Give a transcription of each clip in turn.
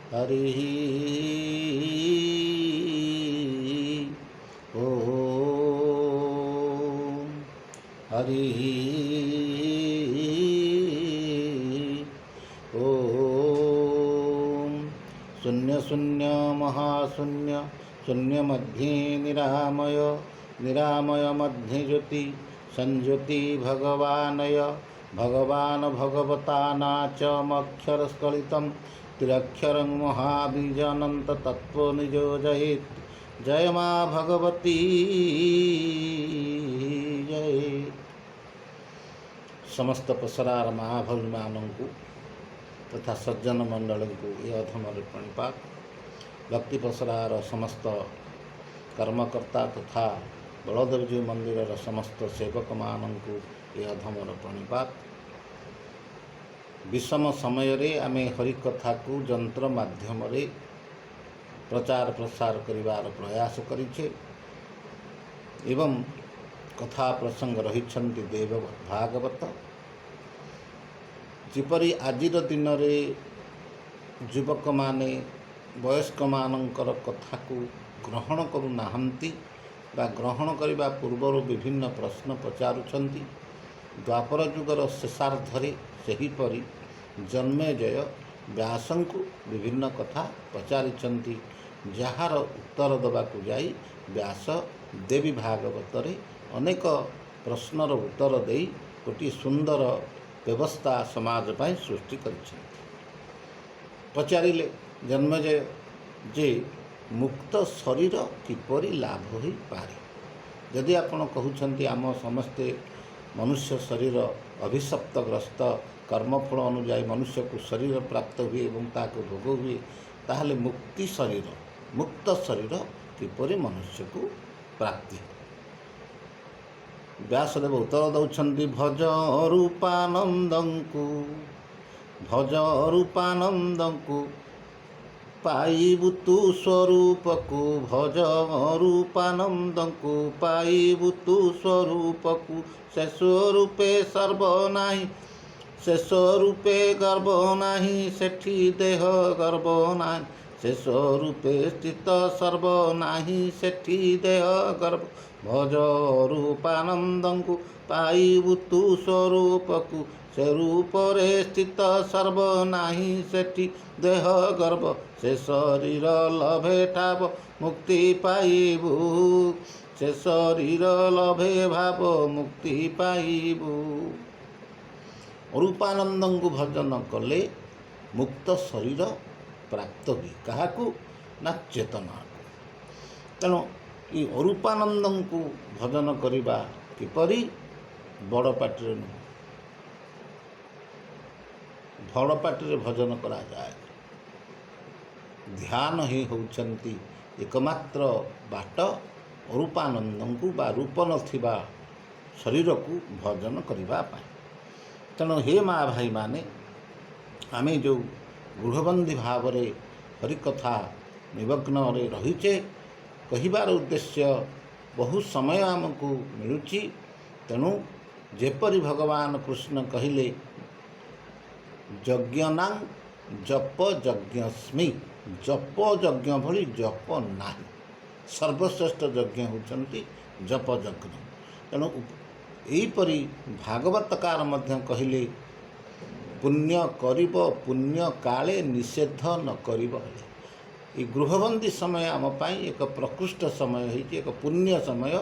ହରି ଓମ୍ ହରି ଓମ୍। ଶୂନ୍ୟ ଶୂନ୍ୟ ମହାଶୂନ୍ୟ, ଶୂନ୍ୟ ମଧ୍ୟେ ନିରାମୟ, ନିରାମୟ ମଧ୍ୟେ ଜ୍ୟୋତି, ସଂଜ୍ୟୋତି ଭଗବାନୟ, ଭଗବାନ ଭଗବତା ନାଚମକ୍ଷର ସ୍ଖଳିତಂ ତ୍ରିଅକ୍ଷରଂ ମହାବୀଜ ଅନନ୍ତ ତତ୍ତ୍ୱ ନିଜ ଜୟେତ୍। ଜୟ ମା ଭଗବତୀ ଜୟ। ସମସ୍ତ ପସରାର ମା ଭଉଣୀମାନଙ୍କୁ ତଥା ସଜ୍ଜନ ମଣ୍ଡଳୀଙ୍କୁ ଏ ଅଧମରେ ପ୍ରଣିପାତ। ଭକ୍ତି ପସରାର ସମସ୍ତ କର୍ମକର୍ତ୍ତା ତଥା ବଳଦେବଜୀଉ ମନ୍ଦିରର ସମସ୍ତ ସେବକମାନଙ୍କୁ ଏ ଅଧମର ପ୍ରଣିପାତ। ବିଷମ ସମୟରେ ଆମେ ହରିକଥାକୁ ଯନ୍ତ୍ର ମାଧ୍ୟମରେ ପ୍ରଚାର ପ୍ରସାର କରିବାର ପ୍ରୟାସ କରିଛେ ଏବଂ କଥା ପ୍ରସଙ୍ଗ ରହିଛନ୍ତି ଦେବ ଭାଗବତ। ଯେପରି ଆଜିର ଦିନରେ ଯୁବକମାନେ ବୟସ୍କମାନଙ୍କର କଥାକୁ ଗ୍ରହଣ କରୁନାହାନ୍ତି ବା ଗ୍ରହଣ କରିବା ପୂର୍ବରୁ ବିଭିନ୍ନ ପ୍ରଶ୍ନ ପଚାରୁଛନ୍ତି, ଦ୍ୱାପର ଯୁଗର ଶେଷାର୍ଦ୍ଧରେ ସେହିପରି ଜନ୍ମେଜୟ ବ୍ୟାସଙ୍କୁ ବିଭିନ୍ନ କଥା ପଚାରିଛନ୍ତି, ଯାହାର ଉତ୍ତର ଦେବାକୁ ଯାଇ ବ୍ୟାସ ଦେବୀ ଭାଗବତରେ ଅନେକ ପ୍ରଶ୍ନର ଉତ୍ତର ଦେଇ ଗୋଟିଏ ସୁନ୍ଦର ବ୍ୟବସ୍ଥା ସମାଜ ପାଇଁ ସୃଷ୍ଟି କରିଛନ୍ତି। ପଚାରିଲେ ଜନ୍ମେଜୟ ଯେ ମୁକ୍ତ ଶରୀର କିପରି ଲାଭ ହୋଇପାରେ? ଯଦି ଆପଣ କହୁଛନ୍ତି ଆମ ସମସ୍ତେ ମନୁଷ୍ୟ ଶରୀର ଅଭିଶପ୍ତଗ୍ରସ୍ତ, କର୍ମଫଳ ଅନୁଯାୟୀ ମନୁଷ୍ୟକୁ ଶରୀର ପ୍ରାପ୍ତ ହୁଏ ଏବଂ ତାହାକୁ ଭୋଗ ହୁଏ, ତାହେଲେ ମୁକ୍ତି ଶରୀର, ମୁକ୍ତ ଶରୀର କିପରି ମନୁଷ୍ୟକୁ ପ୍ରାପ୍ତି? ବ୍ୟାସଦେବ ଉତ୍ତର ଦେଉଛନ୍ତି, ଭଜ ରୂପାନନ୍ଦଙ୍କୁ, ଭଜ ରୂପାନନ୍ଦଙ୍କୁ, ପାଇବୁ ତୁ ସ୍ୱରୂପକୁ। ଭଜ ରୂପାନନ୍ଦଙ୍କୁ, ପାଇବୁ ତୁ ସ୍ୱରୂପକୁ। ସେ ସ୍ୱରୂପେ ସର୍ବ ନାହିଁ, ସେ ସ୍ୱରୂପେ ଗର୍ବ ନାହିଁ, ସେଠି ଦେହ ଗର୍ବ ନାହିଁ। ସେ ସ୍ୱରୂପେ ସ୍ଥିତ ସର୍ବ ନାହିଁ, ସେଠି ଦେହ ଗର୍ବ। ଭଜ ରୂପାନନ୍ଦଙ୍କୁ, ପାଇବୁ ତୁ ସ୍ୱରୂପକୁ। ସେ ରୂପରେ ସ୍ଥିତ ସର୍ବ ନାହିଁ, ସେଠି ଦେହ ଗର୍ବ। ସେ ଶରୀର ଲଭେ ଠାବ ମୁକ୍ତି ପାଇବୁ, ସେ ଶରୀର ଲଭେ ଭାବ ମୁକ୍ତି ପାଇବୁ। ରୂପାନନ୍ଦଙ୍କୁ ଭଜନ କଲେ ମୁକ୍ତ ଶରୀର ପ୍ରାପ୍ତ ହୁଏ। କାହାକୁ? ନା ଚେତନାକୁ। ତେଣୁ ଏଇ ଅରୂପାନନ୍ଦଙ୍କୁ ଭଜନ କରିବା କିପରି? ବଡ଼ ପାଟିରେ ନୁହଁ, ବଡ଼ ପାଟିରେ ଭଜନ କରାଯାଏ। ଧ୍ୟାନ ହିଁ ହେଉଛନ୍ତି ଏକମାତ୍ର ବାଟ ଅରୂପାନନ୍ଦଙ୍କୁ ବା ରୂପ ନଥିବା ଶରୀରକୁ ଭଜନ କରିବା ପାଇଁ। ତେଣୁ ହେ ମା ଭାଇମାନେ, ଆମେ ଯେଉଁ ଗୃହବନ୍ଦୀ ଭାବରେ ହରିକଥା ନିମଗ୍ନରେ ରହିଛେ, କହିବାର ଉଦ୍ଦେଶ୍ୟ ବହୁ ସମୟ ଆମକୁ ମିଳୁଛି। ତେଣୁ ଯେପରି ଭଗବାନ କୃଷ୍ଣ କହିଲେ, ଯଜ୍ଞନାଂ ଜପ ଯଜ୍ଞସ୍ମି, ଜପ ଯଜ୍ଞ ଭଳି ଜପ ନାହିଁ। ସର୍ବଶ୍ରେଷ୍ଠ ଯଜ୍ଞ ହେଉଛନ୍ତି ଜପ ଯଜ୍ଞ। ତେଣୁ ଏହିପରି ଭାଗବତକାର ମଧ୍ୟ କହିଲେ, ପୁଣ୍ୟ କରିବ ପୁଣ୍ୟ କାଳେ, ନିଷେଧ ନ କରିବ ହେଲେ। ଏଇ ଗୃହବନ୍ଦୀ ସମୟ ଆମ ପାଇଁ ଏକ ପ୍ରକୃଷ୍ଟ ସମୟ ହେଇଛି, ଏକ ପୁଣ୍ୟ ସମୟ,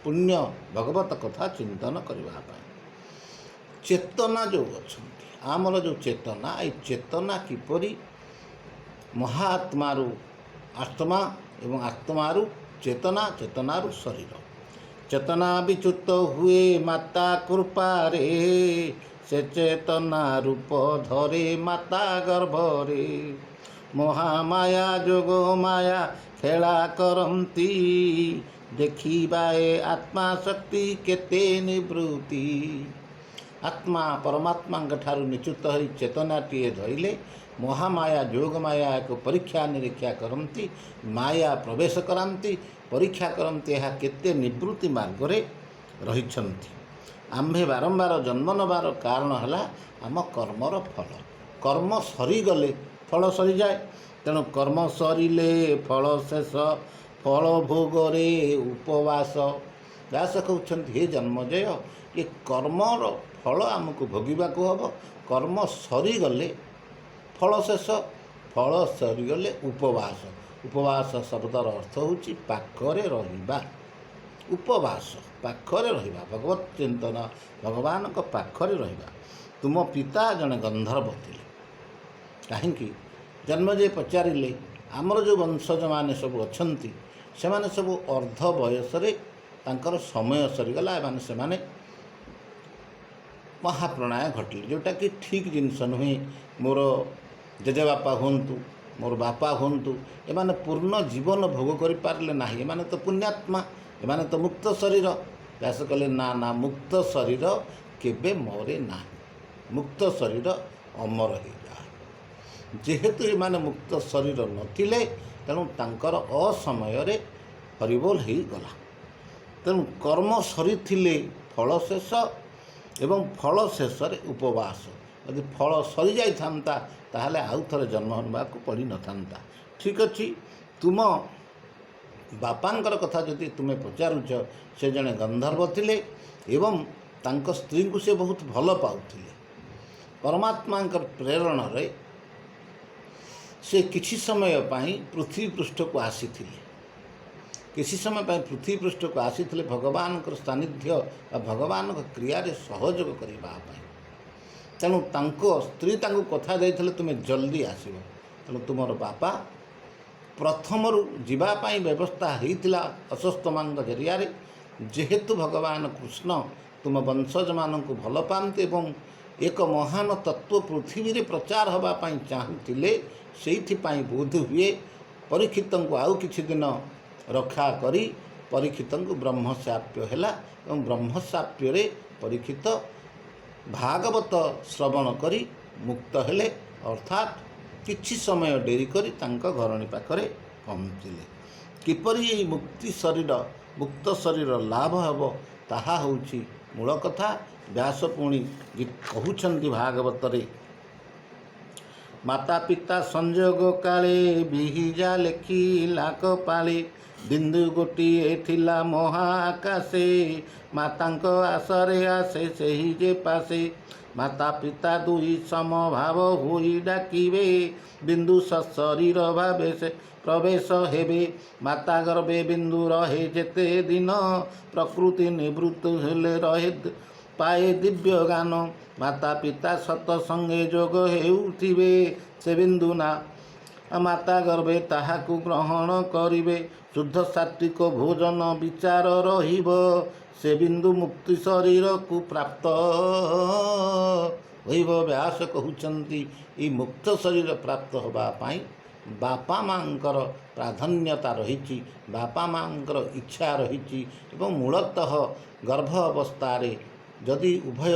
ପୁଣ୍ୟ ଭଗବତ କଥା ଚିନ୍ତନ କରିବା ପାଇଁ। ଚେତନା ଯେଉଁ ଅଛନ୍ତି, ଆମର ଯେଉଁ ଚେତନା, ଏଇ ଚେତନା କିପରି ମହାଆତ୍ମାରୁ ଆତ୍ମା ଏବଂ ଆତ୍ମାରୁ ଚେତନା, ଚେତନାରୁ ଶରୀର। ଚେତନା ବିଚ୍ୟୁତ ହୁଏ ମାତା କୃପାରେ, ସେ ଚେତନା ରୂପ ଧରେ ମାତା ଗର୍ଭରେ। ମହାମାୟା ଯୋଗ ମାୟା ଖେଳା କରନ୍ତି, ଦେଖିବା ଏ ଆତ୍ମା ଶକ୍ତି କେତେ ନିବୃତ୍ତି। ଆତ୍ମା ପରମାତ୍ମାଙ୍କ ଠାରୁ ନିଚ୍ୟୁତ ହୋଇ ଚେତନାଟିଏ ଧରିଲେ ମହାମାୟା ଯୋଗମାୟା ଏକ ପରୀକ୍ଷା ନିରୀକ୍ଷା କରନ୍ତି, ମାୟା ପ୍ରବେଶ କରାନ୍ତି, ପରୀକ୍ଷା କରନ୍ତି ଏହା କେତେ ନିବୃତ୍ତି ମାର୍ଗରେ ରହିଛନ୍ତି। ଆମ୍ଭେ ବାରମ୍ବାର ଜନ୍ମ ନେବାର କାରଣ ହେଲା ଆମ କର୍ମର ଫଳ। କର୍ମ ସରିଗଲେ ଫଳ ସରିଯାଏ। ତେଣୁ କର୍ମ ସରିଲେ ଫଳ ଶେଷ, ଫଳ ଭୋଗରେ ଉପବାସ। ବ୍ୟାସ କହୁଛନ୍ତି, ହେ ଜନ୍ମଜୟ, ଏ କର୍ମର ଫଳ ଆମକୁ ଭୋଗିବାକୁ ହେବ। କର୍ମ ସରିଗଲେ ଫଳ ଶେଷ, ଫଳ ସରିଗଲେ ଉପବାସ। ଉପବାସ ଶବ୍ଦର ଅର୍ଥ ହେଉଛି ପାଖରେ ରହିବା। ଉପବାସ, ପାଖରେ ରହିବା, ଭଗବତ ଚିନ୍ତନ, ଭଗବାନଙ୍କ ପାଖରେ ରହିବା। ତୁମ ପିତା ଜଣେ ଗନ୍ଧର୍ବ ଥିଲେ। କାହିଁକି ଜନ୍ମଜୟ ପଚାରିଲେ, ଆମର ଯେଉଁ ବଂଶଜମାନେ ସବୁ ଅଛନ୍ତି, ସେମାନେ ସବୁ ଅର୍ଦ୍ଧ ବୟସରେ ତାଙ୍କର ସମୟ ସରିଗଲା, ଏମାନେ ସେମାନେ ମହାପ୍ରଳୟ ଘଟିଲେ, ଯେଉଁଟାକି ଠିକ୍ ଜିନିଷ ନୁହେଁ। ମୋର ଜେଜେବାପା ହୁଅନ୍ତୁ, ମୋର ବାପା ହୁଅନ୍ତୁ, ଏମାନେ ପୂର୍ଣ୍ଣ ଜୀବନ ଭୋଗ କରିପାରିଲେ ନାହିଁ। ଏମାନେ ତ ପୁଣ୍ୟାତ୍ମା, ଏମାନେ ତ ମୁକ୍ତ ଶରୀର। ବ୍ୟାସ କହିଲେ, ନା ନା, ମୁକ୍ତ ଶରୀର କେବେ ମରେ ନାହିଁ, ମୁକ୍ତ ଶରୀର ଅମର ହେଇଯାଏ। ଯେହେତୁ ଏମାନେ ମୁକ୍ତ ଶରୀର ନଥିଲେ, ତେଣୁ ତାଙ୍କର ଅସମୟରେ ହରିବୋଲ ହେଇଗଲା। ତେଣୁ କର୍ମ ସରିଥିଲେ ଫଳ ଶେଷ ଏବଂ ଫଳ ଶେଷରେ ଉପବାସ। ଯଦି ଫଳ ସରିଯାଇଥାନ୍ତା, ତାହେଲେ ଆଉ ଥରେ ଜନ୍ମ ନେବାକୁ ପଡ଼ିନଥାନ୍ତା। ଠିକ୍ ଅଛି, ତୁମ ବାପାଙ୍କର କଥା ଯଦି ତୁମେ ପଚାରୁଛ, ସେ ଜଣେ ଗନ୍ଧର୍ବ ଥିଲେ ଏବଂ ତାଙ୍କ ସ୍ତ୍ରୀଙ୍କୁ ସେ ବହୁତ ଭଲ ପାଉଥିଲେ। ପରମାତ୍ମାଙ୍କର ପ୍ରେରଣାରେ ସେ କିଛି ସମୟ ପାଇଁ ପୃଥିବୀ ପୃଷ୍ଠକୁ ଆସିଥିଲେ। କିଛି ସମୟ ପାଇଁ ପୃଥିବୀ ପୃଷ୍ଠକୁ ଆସିଥିଲେ ଭଗବାନଙ୍କର ସାନ୍ନିଧ୍ୟ ବା ଭଗବାନଙ୍କ କ୍ରିୟାରେ ସହଯୋଗ କରିବା ପାଇଁ। ତେଣୁ ତାଙ୍କ ସ୍ତ୍ରୀ ତାଙ୍କୁ କଥା ଦେଇଥିଲେ, ତୁମେ ଜଲ୍ଦି ଆସିବ। ତେଣୁ ତୁମର ବାପା ପ୍ରଥମରୁ ଯିବା ପାଇଁ ବ୍ୟବସ୍ଥା ହେଇଥିଲା ଅଶ୍ୱତ୍ଥାମାଙ୍କ ଜରିଆରେ। ଯେହେତୁ ଭଗବାନ କୃଷ୍ଣ ତୁମ ବଂଶଜମାନଙ୍କୁ ଭଲ ପାଆନ୍ତି ଏବଂ ଏକ ମହାନ ତତ୍ତ୍ୱ ପୃଥିବୀରେ ପ୍ରଚାର ହେବା ପାଇଁ ଚାହୁଁଥିଲେ, ସେଇଥିପାଇଁ ବୋଧ ହୁଏ ପରୀକ୍ଷିତଙ୍କୁ ଆଉ କିଛି ଦିନ ରକ୍ଷା କରି ପରୀକ୍ଷିତଙ୍କୁ ବ୍ରହ୍ମଶାପ୍ୟ ହେଲା ଏବଂ ବ୍ରହ୍ମଶାପ୍ୟରେ ପରୀକ୍ଷିତ ଭାଗବତ ଶ୍ରବଣ କରି ମୁକ୍ତ ହେଲେ, ଅର୍ଥାତ୍ କିଛି ସମୟ ଡେରି କରି ତାଙ୍କ ଘରଣୀ ପାଖରେ ପହଞ୍ଚିଲେ। କିପରି ଏହି ମୁକ୍ତି ଶରୀର, ମୁକ୍ତ ଶରୀର ଲାଭ ହେବ, ତାହା ହେଉଛି ମୂଳ କଥା। ବ୍ୟାସ ପୁଣି କହୁଛନ୍ତି ଭାଗବତରେ, ମାତା ପିତା ସଂଯୋଗ କାଳେ ବିହିଯା ଲେଖିଲା କପାଳେ। ବିନ୍ଦୁ ଗୋଟିଏ ଥିଲା ମହାକାଶେ, ମାତାଙ୍କ ଆଶାରେ ଆସେ ସେହି ଯେ ପାଶେ। ମାତା ପିତା ଦୁଇ ସମଭାବ ହୋଇ ଡାକିବେ, ବିନ୍ଦୁ ସଶରୀର ଭାବେ ସେ ପ୍ରବେଶ ହେବେ। ମାତା ଗର୍ଭେ ବିନ୍ଦୁ ରହେ ଯେତେ ଦିନ, ପ୍ରକୃତି ନିବୃତ୍ତ ହେଲେ ରହେ ପାଏ ଦିବ୍ୟ ଜ୍ଞାନ। ମାତା ପିତା ସତସଙ୍ଗେ ଯୋଗ ହେଉଥିବେ, ସେ ବିନ୍ଦୁ ନା ମାତା ଗର୍ଭେ ତାହାକୁ ଗ୍ରହଣ କରିବେ। ଶୁଦ୍ଧ ସାତ୍ତ୍ୱିକ ଭୋଜନ ବିଚାର ରହିବ, ସେ ବିନ୍ଦୁ ମୁକ୍ତି ଶରୀରକୁ ପ୍ରାପ୍ତ ହୋଇବ। ବ୍ୟାସ କହୁଛନ୍ତି, ଏଇ ମୁକ୍ତ ଶରୀର ପ୍ରାପ୍ତ ହେବା ପାଇଁ ବାପା ମାଆଙ୍କର ପ୍ରାଧାନ୍ୟତା ରହିଛି, ବାପା ମାଆଙ୍କର ଇଚ୍ଛା ରହିଛି ଏବଂ ମୂଳତଃ ଗର୍ଭ ଅବସ୍ଥାରେ ଯଦି ଉଭୟ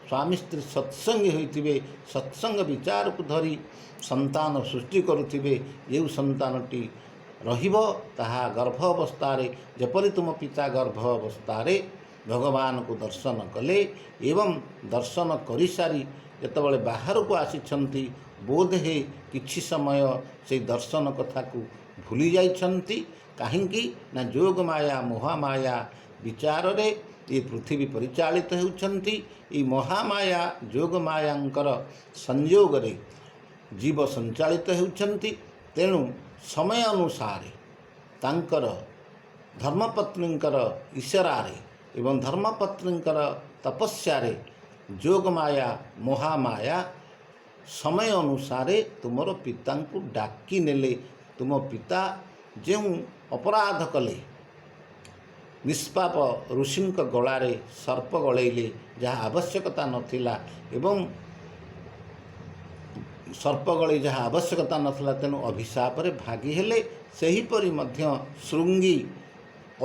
ସ୍ୱାମୀ ସ୍ତ୍ରୀ ସତ୍ସଙ୍ଗୀ ହୋଇଥିବେ, ସତ୍ସଙ୍ଗ ବିଚାରକୁ ଧରି ସନ୍ତାନ ସୃଷ୍ଟି କରୁଥିବେ, ଯେଉଁ ସନ୍ତାନଟି ରହିବ ତାହା ଗର୍ଭ ଅବସ୍ଥାରେ, ଯେପରି ତୁମ ପିତା ଗର୍ଭ ଅବସ୍ଥାରେ ଭଗବାନଙ୍କୁ ଦର୍ଶନ କଲେ ଏବଂ ଦର୍ଶନ କରିସାରି ଯେତେବେଳେ ବାହାରକୁ ଆସିଛନ୍ତି, ବୋଧହୁଏ କିଛି ସମୟ ସେଇ ଦର୍ଶନ କଥାକୁ ଭୁଲି ଯାଇଛନ୍ତି। କାହିଁକି ନା ଯୋଗମାୟା ମହାମାୟା ବିଚାରରେ ଏ ପୃଥିବୀ ପରିଚାଳିତ ହେଉଛନ୍ତି। ଏଇ ମହାମାୟା ଯୋଗମାୟାଙ୍କର ସଂଯୋଗରେ ଜୀବ ସଞ୍ଚାଳିତ ହେଉଛନ୍ତି। ତେଣୁ ସମୟ ଅନୁସାରେ ତାଙ୍କର ଧର୍ମପତ୍ନୀଙ୍କର ଇଶାରାରେ ଏବଂ ଧର୍ମପତ୍ନୀଙ୍କର ତପସ୍ୟାରେ ଯୋଗମାୟା ମହାମାୟା ସମୟ ଅନୁସାରେ ତୁମର ପିତାଙ୍କୁ ଡାକି ନେଲେ। ତୁମ ପିତା ଯେଉଁ ଅପରାଧ କଲେ, ନିଷ୍ପାପ ଋଷିଙ୍କ ଗଳାରେ ସର୍ପ ଗଳେଇଲେ, ଯାହା ଆବଶ୍ୟକତା ନଥିଲା, ଏବଂ ସର୍ପ ଗଳେଇ ଯାହା ଆବଶ୍ୟକତା ନଥିଲା, ତେଣୁ ଅଭିଶାପରେ ଭାଗି ହେଲେ। ସେହିପରି ମଧ୍ୟ ଶୃଙ୍ଗୀ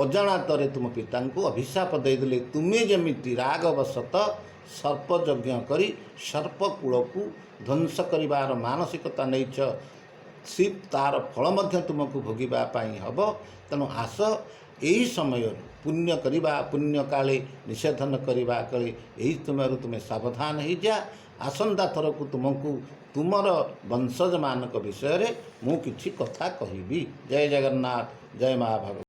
ଅଜାଣତରେ ତୁମ ପିତାଙ୍କୁ ଅଭିଶାପ ଦେଇଦେଲେ, ତୁମେ ଯେମିତି ରାଗବଶତଃ ସର୍ପଯଜ୍ଞ କରି ସର୍ପକୂଳକୁ ଧ୍ୱଂସ କରିବାର ମାନସିକତା ନେଇଛ, ସେ ତାର ଫଳ ମଧ୍ୟ ତୁମକୁ ଭୋଗିବା ପାଇଁ ହେବ। ତେଣୁ ଆସ। ଏହି ସମୟରୁ ପୁଣ୍ୟ କରିବା, ପୁଣ୍ୟ କାଳେ ନିଷେଧନ କରିବା କାଳେ, ଏହି ସମୟରୁ ତୁମେ ସାବଧାନ ହେଇଯା। ଆସନ୍ତା ଥରକୁ ତୁମକୁ ତୁମର ବଂଶଜମାନଙ୍କ ବିଷୟରେ ମୁଁ କିଛି କଥା କହିବି। ଜୟ ଜଗନ୍ନାଥ, ଜୟ ମା ଭଗବତୀ।